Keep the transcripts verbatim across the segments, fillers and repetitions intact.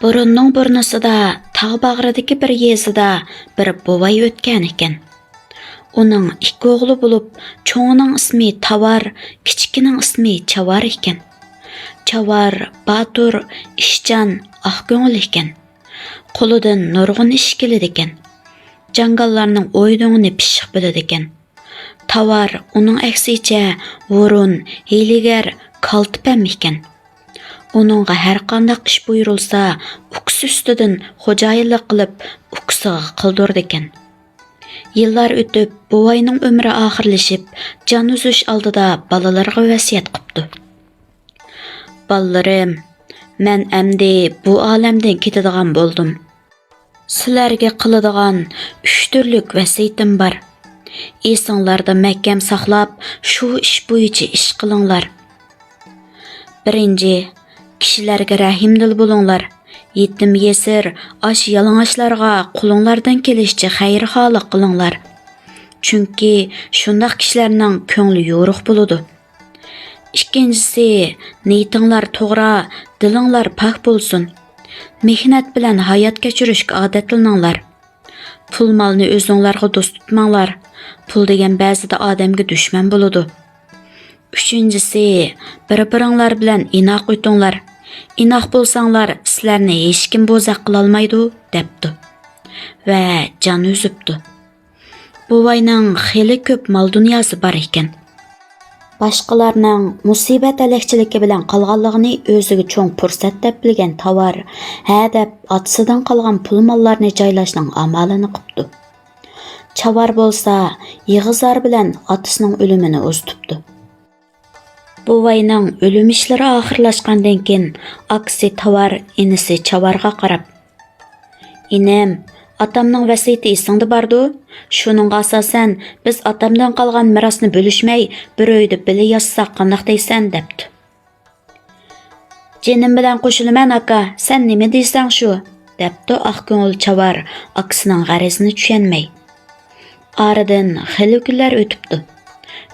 بۇرۇننىڭ بۇرنىسىدا تاغ باغرىدىكى بىر يېزىدا بىر بوۋاي ئۆتكەن ئىكەن. ئۇنىڭ ئىككى ئوغلى بولۇپ، چوڭىنىڭ ئىسمى تاۋار، كىچىكىنىڭ ئىسمى چاۋار ئىكەن. چاۋار باتۇر، ئىشچان، ئاق كۆڭۈل ئىكەن. قولىدىن نۇرغۇن ئىش كېلىدىكەن. جاڭگاللارنىڭ ئويۇنىنى پىششىق بىلىدىكەن. تاۋار ئۇنىڭ ئەكسىچە ھۇرۇن، ھىيلىگەر، كالتە پەم ئىكەن. ئۇنىڭغا ھەرقانداق ئىش بۇيرۇلسا، ئۇكىسى ئۈستىدىن خوجايىنلىق قىلىپ، ئۇكىسىغا قىلدۇرىدىكەن. يىللار ئۆتۈپ، بوۋاينىڭ ئۆمرى ئاخىرلىشىپ، جان ئۈزۈش ئالدىدا بالىلىرىغا ۋەسىيەت قىپتۇ. «بالىلىرىم، مەن ئەمدى بۇ ئالەمدىن كېتىدىغان بولدۇم. سىلەرگە قىلىدىغان ئۈچ تۈرلۈك ۋەسىيىتىم بار. ئېسىڭلاردا مەھكەم ساقلاپ، شۇ ئىش بويىچە ئىش قىلىڭلار. بىرىنچى، كىشىلەرگە رەھىمدىل بولۇڭلار. يېتىم-يېسىر، ئاچ-يالىڭاچلارغا قولۇڭلاردىن كېلىشىچە خەيرخاھلىق قىلىڭلار. چۈنكى شۇنداق كىشىلەرنىڭ كۆڭلى يورۇق بولىدۇ. ئىككىنچىسى، نىيىتىڭلار توغرا، دىلىڭلار پاك بولسۇن. مېھنەت بىلەن ھايات كەچۈرۈشكە ئادەتلىنىڭلار. پۇل-مالنى ئۆزۈڭلارغا دوست تۇتماڭلار. پۇل دېگەن بەزىدە ئادەمگە دۈشمەن بولىدۇ. ئۈچىنچىسى، بىر-بىرىڭلار بىلەن ئىناق ئۆتۈڭلار. ئىناق بولساڭلار، سىلەرنى ھېچكىم بوزەك قىلالمايدۇ» دەپتۇ ۋە جان ئۈزۈپتۇ. بوۋاينىڭ خېلى كۆپ مال-دۇنياسى بار ئىكەن. باشقىلارنىڭ مۇسىبەت ھەلەكچىلىكى بىلەن قالغانلىقىنى ئۆزىگە چوڭ پۇرسەت دەپ بىلگەن تاۋار ھە دەپ ئاتىسىدىن قالغان پۇل-ماللارنى جايلاشنىڭ ئامالىنى قىپتۇ. چاۋار بولسا يىغا-زار بىلەن ئاتىسىنىڭ ئۆلۈمىنى ئۇزىتىپتۇ. بوۋاينىڭ ئۆلۈم ئىشلىرى ئاخىرلاشقاندىن كېيىن، ئاكىسى تاۋار ئىنىسى چاۋارغا قاراپ: «ئىنىم، ئاتامنىڭ ۋەسىيىتى ئېسىڭدە باردۇ؟ شۇنىڭغا ئاساسەن، بىز ئاتامدىن قالغان مىراسنى بۆلۈشمەي، بىر ئۆيدە بىللە ياشىساق قانداق دەيسەن؟» دەپتۇ. «جېنىم بىلەن قوشۇلىمەن، ئاكا، سەن نېمە دېسەڭ شۇ»، دەپتۇ ئاق كۆڭۈل چاۋار ئاكىسىنىڭ غەرىزىنى چۈشەنمەي. ئارىدىن خېلى كۈنلەر ئۆتۈپتۇ.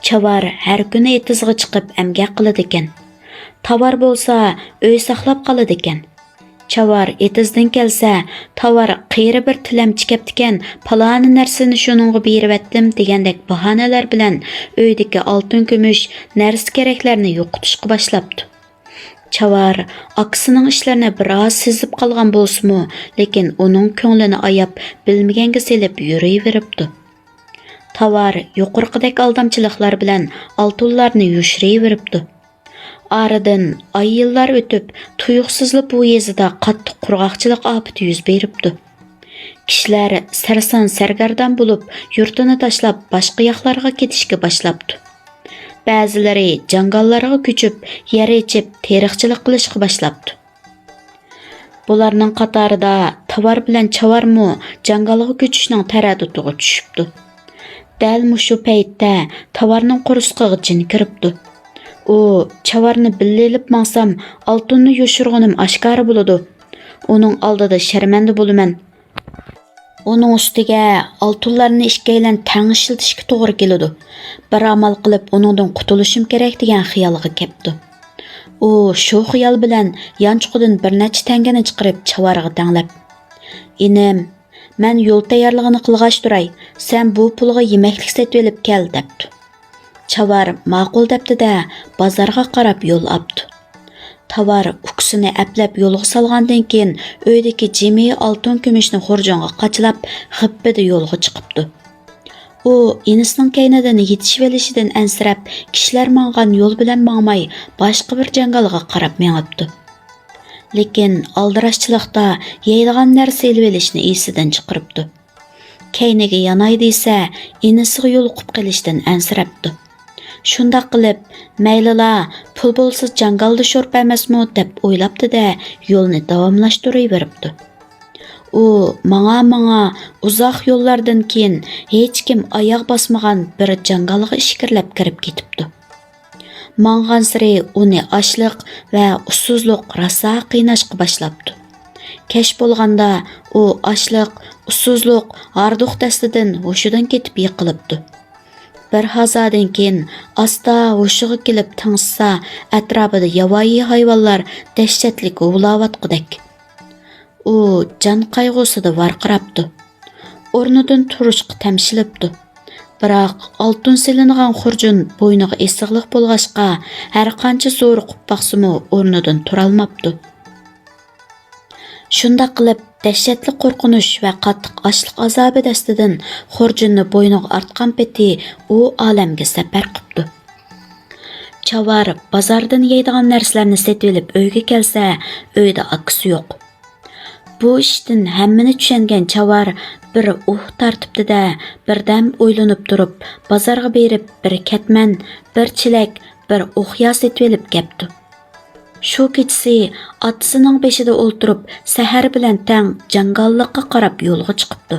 چاۋار ھەر كۈنى ئېتىزغا چىقىپ ئەمگەك قىلىدىكەن. تاۋار بولسا ئۆي ساقلاپ قالىدىكەن. چاۋار ئېتىزدىن كەلسە، تاۋار قېرى بىر تىلەمچى كەپتىكەن، پالانى نەرسىنى شۇنىڭغا بېرىۋەتتىم دېگەندەك باھانىلەر بىلەن ئۆيدىكى ئالتۇن-كۈمۈش، نەرسە-كېرەكلەرنى يوقىتىشقا باشلاپتۇ. چاۋار ئاكىسىنىڭ ئىشلىرىنى بىر ئاز سېزىپ قالغان بولسىمۇ، لېكىن ئۇنىڭ كۆڭلىنى ئاياپ، بىلمىگەنگە سېلىپ يۈرۈۋېرىپتۇ. تاۋار يۇقىرىقىدەك ئالدامچىلىقلار بىلەن ئالتۇنلارنى يوشۇرۇۋېرىپتۇ. ئارىدىن ئاي-يىللار ئۆتۈپ، تۇيۇقسىزلا بۇ يېزىدا قاتتىق قۇرغاقچىلىق ئاپىتى يۈز بېرىپتۇ. كىشىلەر سەرسان-سەرگەردان بولۇپ، يۇرتىنى تاشلاپ، باشقا ياقلارغا كېتىشكە باشلاپتۇ. بەزىلىرى جاڭگاللارغا كۆچۈپ، يەر ئېچىپ، تېرىقچىلىق قىلىشقا باشلاپتۇ. بۇلارنىڭ قاتارىدا تاۋار بىلەن چاۋارمۇ جاڭگالغا كۆچۈشنىڭ تەرەددۇتىغا چۈشۈپتۇ. دەل مۇشۇ پەيتتە تاۋارنىڭ قورسىقىغا جىن كىرىپتۇ. ئۇ: «چاۋارنى بىللە ئېلىپ ماڭسام، ئالتۇننى يوشۇرغىنىم ئاشكارا بولىدۇ. ئۇنىڭ ئالدىدا شەرمەندە بولىمەن. ئۇنىڭ ئۈستىگە ئالتۇنلارنى ئىككىيلەن تەڭ ئىشلىتىشكە توغرا كېلىدۇ. بىر ئامال قىلىپ ئۇنىڭدىن قۇتۇلۇشۇم كېرەك» دېگەن خىيالغا كەپتۇ. ئۇ شۇ خىيال بىلەن يانچۇقىدىن بىر نەچچە تەڭگىنى چىقىرىپ چاۋارغا دەڭلەپ: «ئىنىم، مەن يول تەييارلىقىنى قىلغاچ تۇراي، سەن بۇ پۇلغا يېمەكلىك سېتىۋېلىپ كەل» دەپتۇ. چاۋار ماقۇل دەپتۇ-دە، بازارغا قاراپ يول ئاپتۇ. تاۋار ئۇكىسىنى ئەپلەپ يولغا سالغاندىن كېيىن، ئۆيدىكى جىمى ئالتۇن-كۈمۈشنى خۇرجۇنغا قاچىلاپ، غىپپىدە يولغا چىقىپتۇ. ئۇ ئىنىسىنىڭ كەينىدىن يېتىشىۋېلىشىدىن ئەنسىرەپ، كىشىلەر ماڭغان يول بىلەن ماڭماي، باشقا بىر جاڭگالغا قاراپ مېڭىپتۇ. لېكىن ئالدىراشچىلىقتا يەيدىغان نەرسە ئېلىۋېلىشنى ئېسىدىن چىقىرىپتۇ. كەينىگە ياناي دېسە، ئىنىسىغا يولۇقۇپ قېلىشتىن ئەنسىرەپتۇ. شۇنداق قىلىپ، مەيلىلا، پۇل بولسا جاڭگالدا شورپا ئەمەسمۇ دەپ ئويلاپتۇ-دە، يولنى داۋاملاشتۇرۇۋېرىپتۇ. ئۇ ماڭا-ماڭا ئۇزاق يوللاردىن كېيىن ھېچكىم ئاياغ باسمىغان بىر جاڭگالغا ئىچكىرىلەپ كىرىپ كېتىپتۇ. ماڭغانسېرى ئۇنى ئاچلىق ۋە ئۇسسۇزلۇق راسا قىيناشقا باشلاپتۇ. كەچ بولغاندا ئۇ ئاچلىق، ئۇسسۇزلۇق، ھاردۇق دەستىدىن ھوشىدىن كېتىپ يىقىلىپتۇ. بىر ھازادىن كېيىن ئاستا ھوشىغا كېلىپ تىڭشىسا، ئەتراپىدا ياۋايى ھايۋانلار دەھشەتلىك ھۇۋلاۋاتقۇدەك. ئۇ جان قايغۇسىدا ۋارقىراپتۇ. ئورنىدىن تۇرۇشقا تەمشىلىپتۇ. بىراق ئالتۇن سېلىنغان خۇرجۇن بوينىغا ئېسىقلىق بولغاچقا، ھەرقانچە زورۇقۇپ باقسىمۇ ئورنىدىن تۇرالماپتۇ. شۇنداق قىلىپ، دەھشەتلىك قورقۇنچ ۋە قاتتىق ئاچلىق ئازابى دەستىدىن خۇرجۇننى بوينىغا ئارتقان پېتى ئۇ ئالەمگە سەپەر قىپتۇ. چاۋار بازاردىن يەيدىغان نەرسىلەرنى سېتىۋېلىپ ئۆيگە كەلسە، ئۆيدە ئاكىسى يوق. بۇ ئىشتىن ھەممىنى چۈشەنگەن چاۋار بىر ئۇھ تارتىپتۇ-دە، بىردەم ئويلىنىپ تۇرۇپ، بازارغا بېرىپ بىر كەتمەن، بىر چېلەك، بىر ئوقيا سېتىۋېلىپ كەپتۇ. شۇ كېچىسى ئاتىسىنىڭ بېشىدا ئولتۇرۇپ، سەھەر بىلەن تەڭ جاڭگاللىققا قاراپ يولغا چىقىپتۇ.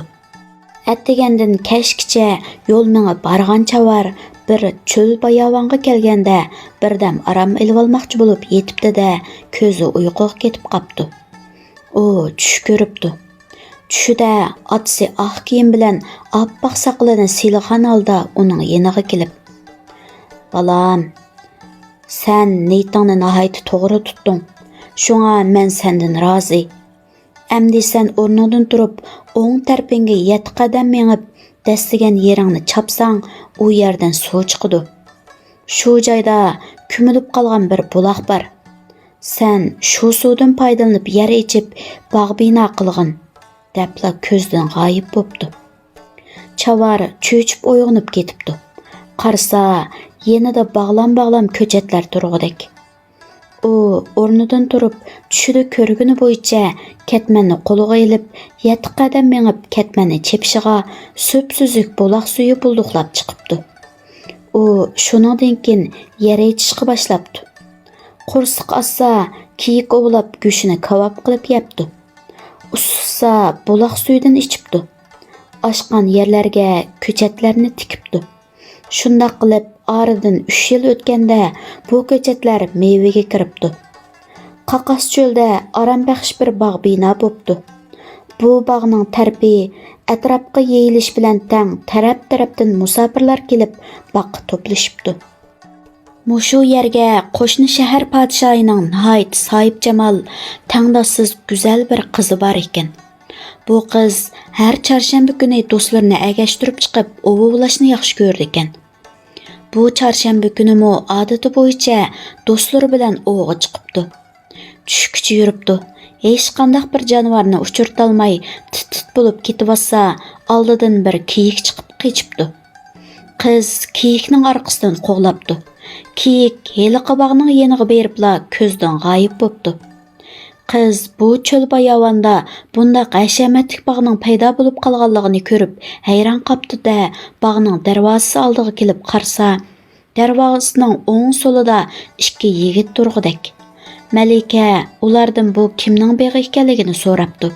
ئەتىگەندىن كەچكىچە يول مېڭىپ بارغان چاۋار بىر چۆل باياۋانغا كەلگەندە، بىردەم ئارام ئېلىۋالماقچى بولۇپ يېتىپتۇ-دە، كۆزى ئۇيقۇغا كېتىپ قاپتۇ. ئۇ چۈش كۆرۈپتۇ. چۈشىدە ئاتىسى ئاق كىيىم بىلەن ئاپئاق ساقىلىنى سىيلىغان ھالدا ئۇنىڭ يېنىغا كېلىپ، «بالام، سەن نىيىتىڭنى ناھايىتى توغرا تۇتتۇڭ. شۇڭا مەن سەندىن رازى. ئەمدى سەن ئورنۇڭدىن تۇرۇپ، ئوڭ تەرىپىڭگە يەتتە قەدەم مېڭىپ، دەسسىگەن يېرىڭنى چاپساڭ، ئۇ يەردىن سۇ چىقىدۇ. شۇ جايدا كۆمۈلۈپ قالغان بىر بۇلاق بار. سەن شۇ سۇدىن پايدىلىنىپ يەر ئېچىپ، باغ بىنا قىلغىن.» دەپلا كۆزدىن غايىب بوپتۇ. چاۋار چۆچۈپ ئويغىنىپ كېتىپتۇ. قارىسا، يېنىدا باغلام-باغلام كۆچەتلەر تۇرغۇدەك. ئۇ ئورنىدىن تۇرۇپ، چۈشىدە كۆرگىنى بويىچە كەتمەننى قولىغا ئېلىپ، يەتتە قەدەم مېڭىپ كەتمەننى چېپىشىغا، سۈپسۈزۈك بۇلاق سۈيى بۇلدۇقلاپ چىقىپتۇ. ئۇ شۇنىڭدىن كېيىن يەر ئېچىشقا باشلاپتۇ. قورسىقى ئاچسا، كېيىك ئوۋلاپ، گۆشىنى كاۋاپ قىلىپ يەپتۇ. ئۇسسىسا، بۇلاق سۈيىدىن ئىچىپتۇ. ئاشقان يەرلەرگە كۆچەتلەرنى تىكىپتۇ. شۇنداق قىلىپ، ئارىدىن ئۈچ يىل ئۆتكەندە، بۇ كۆچەتلەر مېۋىگە كىرىپتۇ. قاقاس چۆلدە ئارام بەخش بىر باغ بىنا بوپتۇ. بۇ باغنىڭ تەرىپى ئەتراپقا يېيىلىش بىلەن تەڭ تەرەپ-تەرەپتىن مۇساپىرلار كېلىپ، باغقا توپلىشىپتۇ. مۇشۇ يەرگە قوشنا شەھەر پادىشاھىنىڭ ناھايىتى ساھىبجامال، تەڭداشسىز گۈزەل بىر قىزى بار ئىكەن. بۇ قىز ھەر چارشەنبە كۈنى دوستلىرىنى ئەگەشتۈرۈپ چىقىپ، ئوۋ ئوۋلاشنى ياخشى كۆرىدىكەن. بۇ چارشەنبە كۈنىمۇ ئادىتى بويىچە دوستلىرى بىلەن ئوۋغا چىقىپتۇ. چۈشكىچە يۈرۈپتۇ. ھېچقانداق بىر جانىۋارنى ئۇچرىتالماي، تىت-تىت بولۇپ كېتىۋاتسا، ئالدىدىن بىر كېيىك چىقىپ قېچىپتۇ. قىز كېيىكنىڭ ئارقىسىدىن قوغلاپتۇ. كېيىك ھېلىقى باغنىڭ يېنىغا بېرىپلا كۆزدىن غايىب بوپتۇ. قىز بۇ چۆل باياۋاندا بۇنداق ھەشەمەتلىك باغنىڭ پەيدا بولۇپ قالغانلىقىنى كۆرۈپ ھەيران قاپتۇ-دە، باغنىڭ دەرۋازىسى ئالدىغا كېلىپ قارىسا، دەرۋازىسىنىڭ ئوڭ سولىدا ئىككى يىگىت تۇرغۇدەك. مەلىكە ئۇلاردىن بۇ كىمنىڭ بېغى ئىكەنلىكىنى سوراپتۇ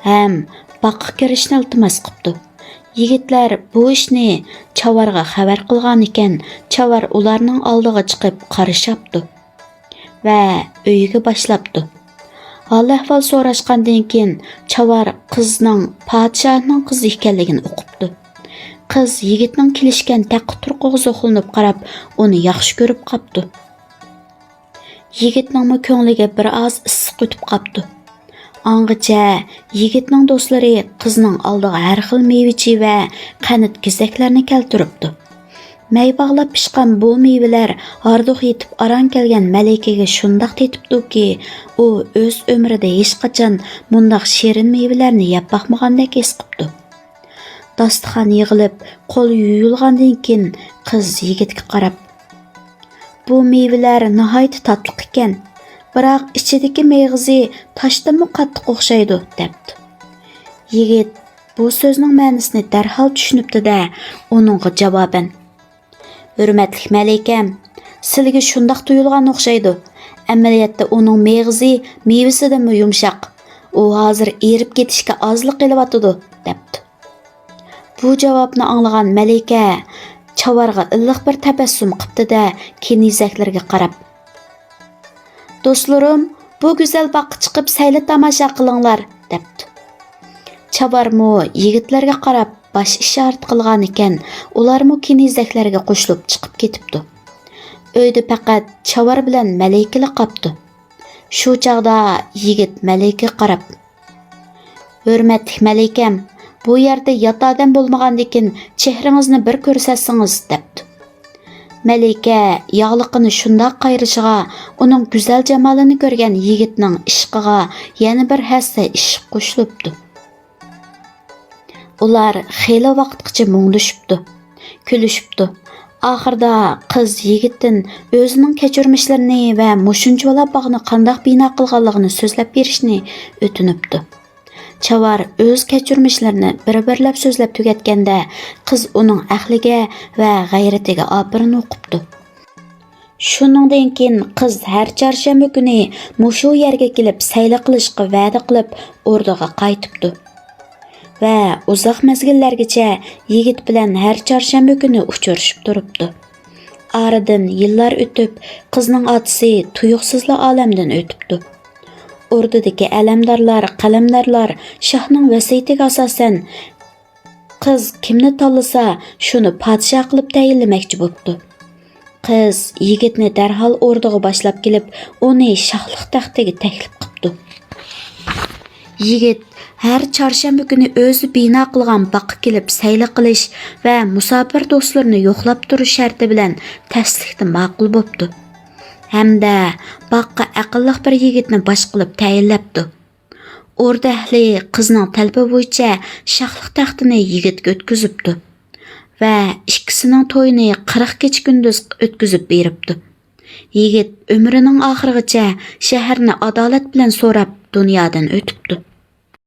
ھەم باغقا كىرىشنى ئىلتىماس قىپتۇ. يىگىتلەر بۇ ئىشنى چاۋارغا خەۋەر قىلغانىكەن، چاۋار ئۇلارنىڭ ئالدىغا چىقىپ قارشاپتۇ ۋە ئۆيىگە باشلاپتۇ. ھال-ئەھۋال سوراشقاندىن كېيىن، چاۋار قىزنىڭ پادىشاھنىڭ قىزى ئىكەنلىكىنى ئۇقۇپتۇ. قىز يىگىتنىڭ كېلىشكەن تەققە-تۇرقىغا زوقلىنىپ قاراپ، ئۇنى ياخشى كۆرۈپ قاپتۇ. يىگىتنىڭمۇ كۆڭلىگە بىر ئاز ئىسسىق ئۆتۈپ قاپتۇ. ئاڭغىچە يىگىتنىڭ دوستلىرى قىزنىڭ ئالدىغا ھەر خىل مېۋە-چىۋە، قەنت-كېزەكلەرنى كەلتۈرۈپتۇ. مەي باغلاپ پىشقان بۇ مېۋىلەر ھاردۇق يېتىپ ئاران كەلگەن مەلىكىگە شۇنداق تېتىپتۇكى، ئۇ ئۆز ئۆمرىدە ھېچقاچان مۇنداق شېرىن مېۋىلەرنى يەپ باقمىغاندەك ھېس قىپتۇ. داستىخان يىغىلىپ، قول يۇيۇلغاندىن كېيىن، قىز يىگىتكە قاراپ، بۇ مېۋىلەر ناھايىتى تاتلىق ئىكەن، بىراق ئىچىدىكى مېغىزى تاشتىنمۇ قاتتىق ئوخشايدۇ، دەپتۇ. يىگىت بۇ سۆزنىڭ مەنىسىنى دەرھال چۈشىنىپتۇ-دە، ئۇنىڭغا جاۋابەن، ھۆرمەتلىك مەلىكەم، سىلىگە شۇنداق تۇيۇلغان ئوخشايدۇ. ئەمەلىيەتتە ئۇنىڭ مېغىزى مېۋىسىدىنمۇ يۇمشاق. ئۇ ھازىر ئېرىپ كېتىشكە ئازلا قېلىۋاتىدۇ، دەپتۇ. بۇ جاۋابنى ئاڭلىغان مەلىكە چاۋارغا ئىللىق بىر تەبەسسۇم قىپتۇ-دە، كېنىزەكلىرىگە قاراپ، دوستلىرىم، بۇ گۈزەل باغقا چىقىپ سەيلە تاماشا قىلىڭلار، دەپتۇ. چاۋارمۇ يىگىتلەرگە قاراپ باش ئىشارىتى قىلغانىكەن، ئۇلارمۇ كېنىزەكلەرگە قوشۇلۇپ چىقىپ كېتىپتۇ. ئۆيدە پەقەت چاۋار بىلەن مەلىكىلا قاپتۇ. شۇ چاغدا يىگىت مەلىكىگە قاراپ، «ھۆرمەتلىك مەلىكەم، بۇ يەردە يات ئادەم بولمىغاندىكىن، چېھرىڭىزنى بىر كۆرسەتسىڭىز» دەپتۇ. مەلىكە ياغلىقىنى شۇنداق قايرىشىغا، ئۇنىڭ گۈزەل جامالىنى كۆرگەن يىگىتنىڭ ئىشقىغا يەنە بىر ھەسسە ئىشق قوشۇلۇپتۇ. ئۇلار خېلى ۋاقىتقىچە مۇڭدىشىپتۇ، كۈلۈشۈپتۇ. ئاخىرىدا قىز يىگىتتىن ئۆزىنىڭ كەچۈرمىشلىرىنى ۋە مۇشۇنچىۋالا باغنى قانداق بىنا قىلغانلىقىنى سۆزلەپ بېرىشنى ئۆتۈنۈپتۇ. چاۋار ئۆز كەچۈرمىشلىرىنى بىر-بىرلەپ سۆزلەپ تۈگەتكەندە، قىز ئۇنىڭ ئەقلىگە ۋە غەيرىتىگە ئاپىرىن ئوقۇپتۇ. شۇنىڭدىن كېيىن قىز ھەر چارشەنبە كۈنى مۇشۇ يەرگە كېلىپ سەيلە قىلىشقا ۋەدە قىلىپ، ئوردىغا قايتىپتۇ. ۋە ئۇزاق مەزگىللەرگىچە يىگىت بىلەن ھەر چارشەنبە كۈنى ئۇچرىشىپ تۇرۇپتۇ. ئارىدىن يىللار ئۆتۈپ، قىزنىڭ ئاتىسى تۇيۇقسىزلا ئالەمدىن ئۆتۈپتۇ. ئوردىدىكى ئەلەمدارلار، قەلەمدارلار شاھنىڭ ۋەسىيىتىگە ئاساسەن، قىز كىمنى تاللىسا، شۇنى پادىشاھ قىلىپ تەيىنلىمەكچى بوپتۇ. قىز يىگىتنى دەرھال ئوردىغا باشلاپ كېلىپ، ئۇنى شاھلىق تەختىگە تەكلىپ قىپتۇ. يىگىت ھەر چارشەنبە كۈنى ئۆزى بىنا قىلغان باغقا كېلىپ سەيلە قىلىش ۋە مۇساپىر دوستلىرىنى يوقلاپ تۇرۇش شەرتى بىلەن تەسلىكتە ماقۇل بوپتۇ. ھەمدە باغقا ئەقىللىق بىر يىگىتنى باش قىلىپ تەيىنلەپتۇ. ئوردا ئەھلى قىزنىڭ تەلىپى بويىچە شاھلىق تەختىنى يىگىتكە ئۆتكۈزۈپتۇ ۋە ئىككىسىنىڭ تويىنى قىرىق كېچە-كۈندۈز ئۆتكۈزۈپ بېرىپتۇ. يىگىت ئۆمرىنىڭ ئاخىرىغىچە شەھەرنى ئادالەت بىلەن سوراپ، دۇنيادىن ئۆتۈپتۇ.